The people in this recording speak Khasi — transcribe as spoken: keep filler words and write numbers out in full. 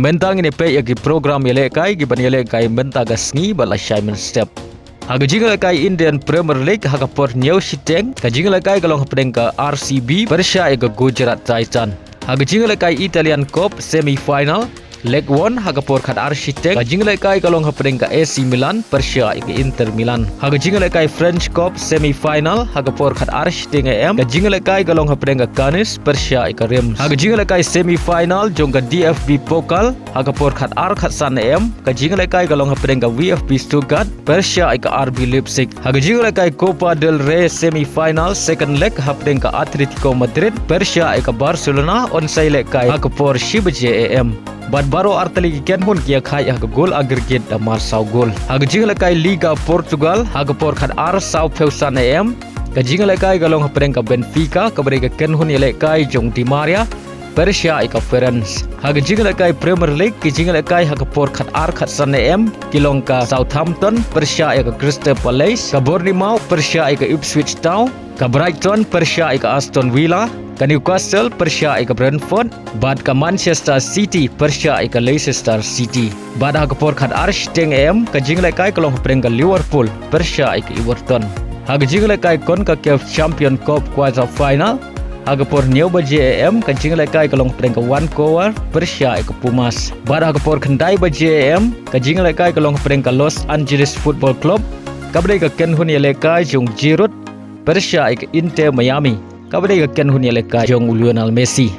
Mynta ngin ïa peit ïa ki program ïalehkai kiban ïalehkai mynta ka sngi bad la shai mynstep. Ha ka jingïalehkai Indian Premier League ha ka por hynñiew shiteng, ka jingïalehkai ka long hapdeng ka R C B pyrshah ïa ka Gujarat Titan. Ha ka jingïalehkai Italian Cup semi final, leg one, ha ka por khatar shiteng, ka jingïalehkai ka long hapdeng ka A C Milan pyrshah ïa ka Inter Milan. Ha ka jingïalehkai French Cup semi final, ha ka por khatar shiteng A M, ka jingïalehkai ka long hapdeng ka Cannes pyrshah ïa ka Reims. Ha ka jingïalehkai semi final jong ka D F B Pokal, ha ka por khatar khatsan A M, ka jingïalehkai ka long hapdeng ka V F B Stuttgart pyrshah ïa ka R B Leipzig. Ha ka jingïalehkai Copa del Rey semi final second leg hapdeng ka Atletico Madrid pyrshah ïa ka Barcelona, yn sa ïalehkai ha ka por shi baje A M. Bad baroh artylli ki kynhun ki ïakhaid ha ka gol aggregate da marsaw gol. Ha ka jingïalehkai Liga Portugal ha ka por khatar sawphew san A M, ka jingïalehkai ka long hapdeng ka Benfica kaba dei ka kynhun ïalehkai jong Di Maria pyrshah ïa ka Ferenc. Ha ka jingïalehkai Premier League, ki jingïalehkai ha ka por khatar khatsan A M ki long ka Southampton pyrshah ïa ka Crystal Palace, ka Bournemouth pyrshah ïa ka Ipswich Town, ka Brighton pyrshah ïa ka Aston Villa, ka Newcastle pyrshah ïa ka Brentford, bad ka Manchester City pyrshah ïa ka Leicester City. Bad ha ka por khatar shiteng A M, ka jingïalehkai ka long hapdeng ka Liverpool pyrshah ïa ka Everton. Ha ka jingïalehkai CONCACAF Champion Cup quarter final, ha ka por hynñiew baje A M, ka jingïalehkai ka long hapdeng ka Vancouver pyrshah ïa ka Pumas. Bad ha ka por khyndai baje A M, ka jingïalehkai ka long hapdeng ka Los Angeles Football Club kaba dei ka kynhun ïalehkai jong Giroud pyrshah ïa ka Inter Miami kaba dei ka kynhun ïalehkai jong u Lionel Messi.